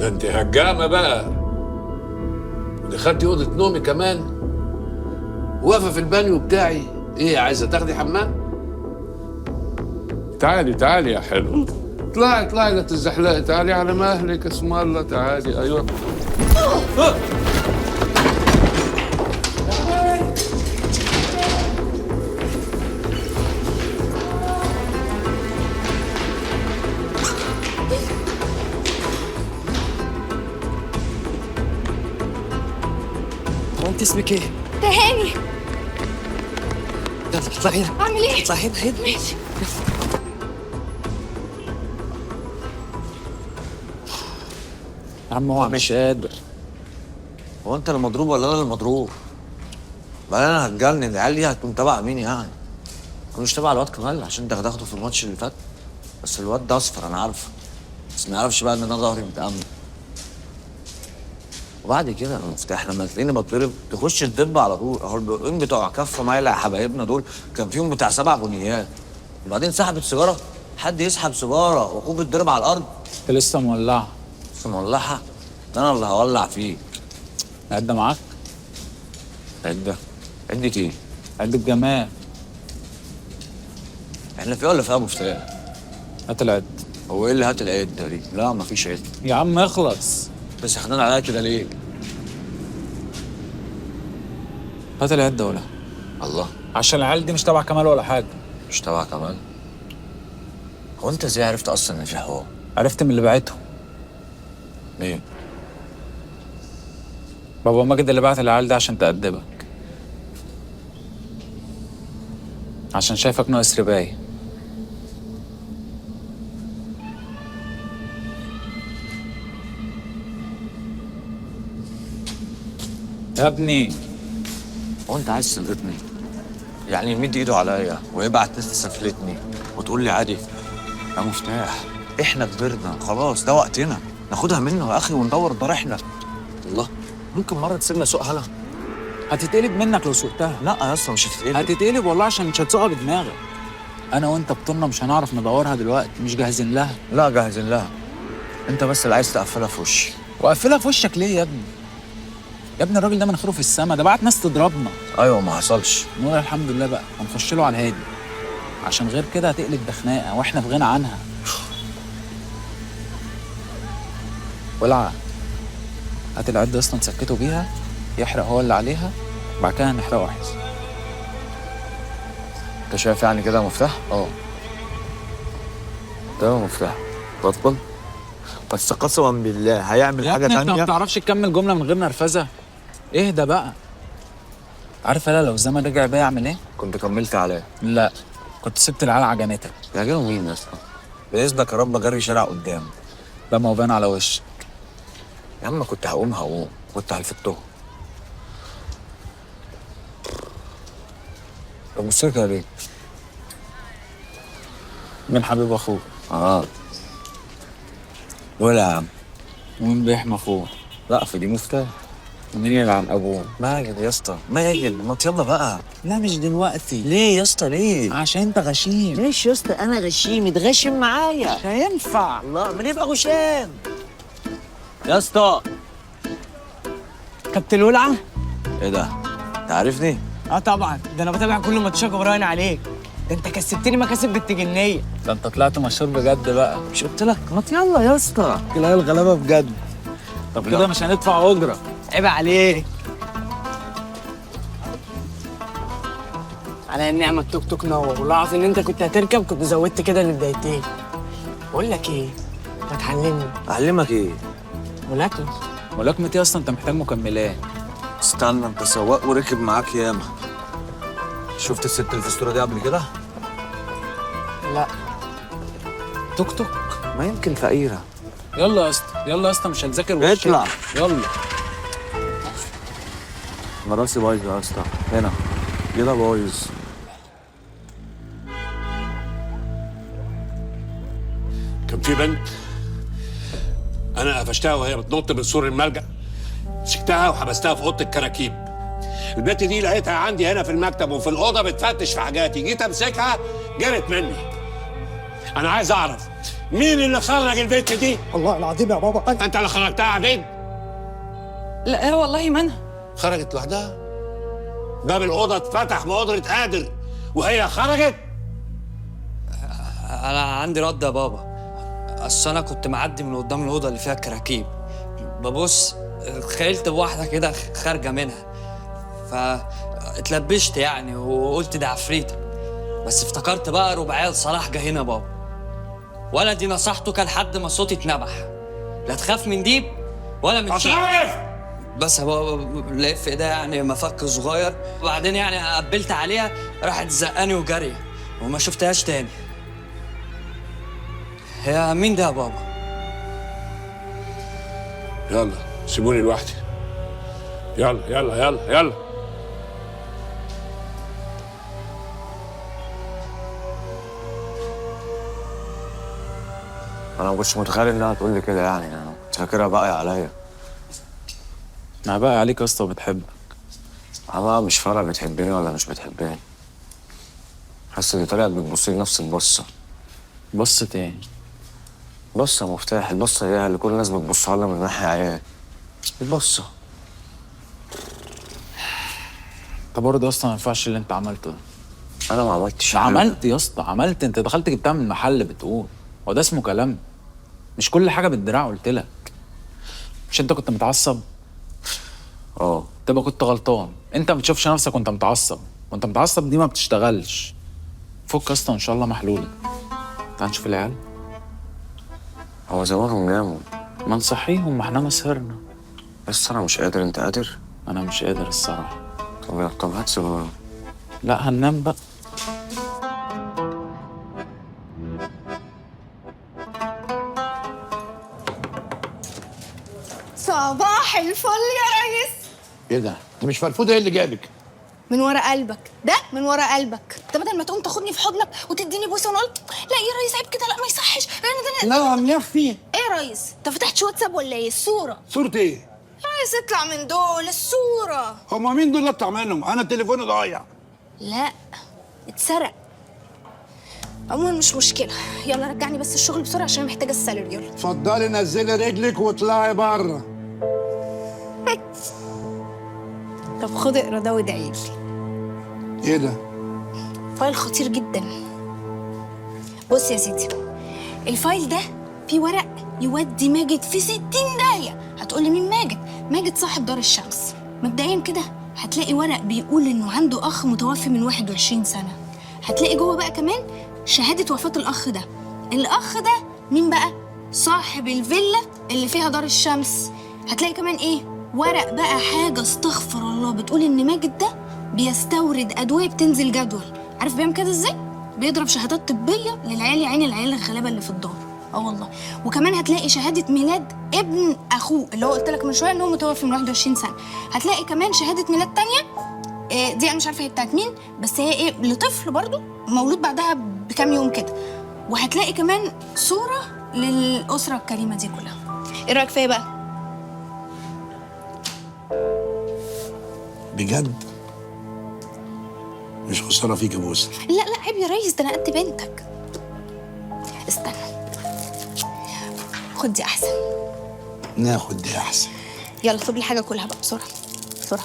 ده انت هجامه بقى، دخلتي اوضة نومي كمان، واقفة في البانيو بتاعي. ايه عايزه تاخدي حمام؟ تعالي تعالي يا حلو، اطلعي اطلعي لا تزحلقي، تعالي على مهلك اسم الله، تعالي. ايوه. وانت اسمك ايه؟ تهاني. يلا اطلعي هنا. اعمل ايه؟ اطلعي هنا هنا. ماشي. يا عم هو مش قادر. هو انت اللي مضروب ولا انا اللي مضروب؟ بقى انا هتجنن. العيال دي هتكون تبع مين يعني؟ مش تبع الواد كمال عشان دغدغته في الماتش اللي فات، بس الواد ده اصفر انا عارفه، بس ما يعرفش بقى ان انا ظهري متأمن. وبعد كده المفتاح لما تلاقيني بتضرب تخش تدب على طول. اهو البقين بتوع كفه مايلة يا حبايبنا دول كان فيهم بتاع 7 بنيات، وبعدين سحبت سيجارة. حد يسحب سيجارة واخوه بيتضرب على الارض؟ انت لسه مولعه. لسه مولعها؟ ده انا اللي هولع فيه. عدة معاك؟ عدة؟ عدة ايه؟ عدة جمال. احنا في ولا في ابو مفتاح؟ هات العد. هو ايه اللي هات العدة دي؟ لا مفيش عدة. يا عم اخلص. بس احنا عليا كده ليه؟ هات العدة ولا؟ الله، عشان العيال دي مش تبع كمال ولا حاجة. مش تبع كمال؟ هو انت ازاي عرفت اصلا ان في حوار؟ عرفت من اللي بعته. مين؟ بابا ماجد اللي بعت العيال ده عشان تأدبك، عشان شايفك ناقص رباية. يا ابني هو انت عايز تسلطني؟ يعني يمد ايده عليا ويبعت ناس تسفلتني وتقول لي عادي؟ يا مفتاح احنا كبرنا خلاص، ده وقتنا ناخدها منه يا اخي وندور دار احنا. الله، ممكن مرة تسيبنا سوقها؟ لا هتتقلب منك لو سوقتها. لا يا اسطى مش هتتقلب. هتتقلب والله، عشان مش هتسوقها بدماغك. انا وانت بطولنا مش هنعرف ندورها دلوقتي، مش جاهزين لها. لا جاهزين لها، انت بس اللي عايز تقفلها في وشي. وقفلها في وشك ليه يا ابني؟ يا ابني الراجل ده مناخيره في السما، ده بعت ناس تضربنا. ايوه ما حصلش. نقول الحمد لله بقى، هنخش له على الهادي، عشان غير كده هتقلب بخناقه واحنا في غنى عنها. ولع، هات العدة اصلا تسكته بيها، يحرق هو اللي عليها، بعد كده هنحرقه احسن. انت شايف يعني كده يا مفتاح؟ اه ده مفتاح بطل، بس قسما بالله هيعمل يا حاجة ابني انت ما تانية. بتعرفش تكمل جملة من غير نرفزه. اهدى بقى. عارف انا لو الزمن رجع بيا اعمل ايه؟ كنت كملت عليه. لا، كنت سبت العيال عجنتك. يعجبوا مين يا اسطى؟ باذنك يا رب جري شارع قدام. ده ما هو باين على وشك. يا عم كنت هقوم هقوم، كنت هلفتهم. طب بص لك ليه؟ من حبيب اخوه. اه ولا يا عم. ومين بيحمي اخوه؟ لا في دي مفتاح. ومين يلعن ابوه؟ ماجد يا اسطى، ماجد ما يلا بقى. لا مش دلوقتي. ليه يا اسطى ليه؟ عشان انت غشيم. ليش يا اسطى انا غشيم؟ اتغشم معايا مش هينفع. الله، ما نبقى غشام يا اسطى. كابتن ولعه؟ ايه ده؟ انت عارفني؟ اه طبعا، ده انا بتابع كل ماتشاتك وبراهن عليك. ده انت كسبتني مكاسب بنت جنيه. ده انت طلعت مشهور بجد بقى. مش قلت لك ما يلا يا اسطى؟ كده الغلابة بجد. طب كده مش هندفع اجره. عيب عليك. على النعمة التوك توك نور، والله العظيم ان انت كنت هتركب كنت زودت كده للدقيقتين. بقول لك ايه، ما تعلمني. اعلمك ايه؟ ملاكمة. ملاكمة ايه اصلا؟ انت محتاج مكملات. استنى، انت سواق وركب معاك ياما. شفت الست اللي في الصورة دي قبل كده؟ لا. توك توك ما يمكن فقيرة. يلا يا اسطى، يلا يا اسطى، مش هنذاكر وشك. اطلع. يلا. انا راسي بايظة يا اسطى، هنا كده بايظ. كان في بنت انا قفشتها وهي بتنط من سور الملجأ، مسكتها وحبستها في اوضة الكراكيب. البنت دي لقيتها عندي هنا في المكتب وفي الاوضة بتفتش في حاجاتي، جيت امسكها جرت مني. انا عايز اعرف مين اللي خرج البنت دي؟ والله العظيم يا بابا انت اللي خرجتها يا عبيد؟ لا والله ما انا. خرجت لوحدها؟ باب الاوضة اتفتح بقدره قادر وهي خرجت؟ انا عندي رد يا بابا. اصل انا كنت معدي من قدام الاوضة اللي فيها الكراكيب، ببص اتخيلت بواحدة كده خارجه منها، فاتلبشت يعني وقلت ده عفريته، بس افتكرت بقى رباعية لصلاح جه هنا بابا، ولدي نصحته كان لحد ما صوتي اتنبح، لا تخاف من ديب ولا من شيء. بس يا بابا لقيت في ايديها يعني مفك صغير، وبعدين يعني قبلت عليها راحت زقاني وجري وما شفتهاش تاني. يا مين ده يا بابا؟ يلا سيبوني لوحدي. يلا يلا يلا يلا. انا ما كنتش متخيل انها تقول لي كده يعني، انا كنت فاكرها باقية عليا. انا باقي عليك يا اسطى وبتحبك. انا مش فارقه بتحبني ولا مش بتحبني. حاسس ان طلعت بتبص لي نفس البصه. بصة ايه؟ بصة يا مفتاح، البصه هي اللي كل الناس بتبصها لنا من ناحية عيال. البصه. انت برضه اصلا ما ينفعش اللي انت عملته ده. انا ما عملتش حاجة. عملت يا اسطى، عملت. انت دخلت جبتها من المحل بتقول، هو ده اسمه كلام؟ مش كل حاجة بالدراع قلت لك. مش انت كنت متعصب؟ اه. تبقى كنت غلطان. انت ما بتشوفش نفسك وانت متعصب، وانت متعصب دي ما بتشتغلش. فك يا اسطى ان شاء الله محلولة. تعال نشوف العيال. هو زمانهم ناموا. ما نصحيهم، ما احنا مسهرنا. بس انا مش قادر. انت قادر؟ انا مش قادر الصراحة. طب هات سيجارة. لا هننام بقى. صباح الفل يا ريس. ايه ده؟ انت مش فرفوده، ايه اللي جابك؟ من ورا قلبك، ده من ورا قلبك. انت بدل ما تقوم تاخدني في حضنك وتديني بوسه ونقول لا يا ريس عيب كده، لا ما يصحش. نعم يا اختي. ايه يا ريس؟ انت فتحتش واتساب ولا ايه؟ الصورة. صورة ايه؟ يا ريس اطلع من دول الصورة. هما مين دول اللي اطلع منهم؟ انا تليفوني ضايع. لا اتسرق. عموما مش مشكلة، يلا رجعني بس الشغل بسرعة عشان محتاجه ال salary. يلا اتفضلي نزلي رجلك واطلعي بره. طب خد اقرا ده وادعي لي. ايه ده؟ file خطير جدا. بص يا سيدي، ال file ده فيه ورق يودي ماجد في 60 داهية. هتقولي مين ماجد؟ ماجد صاحب دار الشمس. مبدئيا كده هتلاقي ورق بيقول انه عنده اخ متوفي من 21 سنة. هتلاقي جوه بقى كمان شهادة وفاة الأخ ده. الأخ ده مين بقى؟ صاحب الفيلا اللي فيها دار الشمس. هتلاقي كمان إيه؟ ورق بقى حاجة استغفر الله بتقول إن ماجد ده بيستورد أدوية بتنزل جدول. عارف بيعمل كده إزاي؟ بيضرب شهادات طبية للعيال، يا عيني العيال الغلابة اللي في الدار. آه والله. وكمان هتلاقي شهادة ميلاد ابن أخوه اللي هو قلت لك من شوية إن هو متوفي من 21 سنة. هتلاقي كمان شهادة ميلاد تانية، دي أنا مش عارفة هي بتاعت مين، بس هي إيه لطفل برضو مولود بعدها بكام يوم كده. وهتلاقي كمان صورة للأسرة الكريمة دي كلها. إيه رأيك فيا بقى؟ بجد؟ مش خسارة فيك يا بوسة. لا لا عيب يا ريس، ده أنا قد بنتك. استنى خد دي أحسن. ناخد دي أحسن. يلا اطلب لي حاجة كلها بقى بسرعة بسرعة.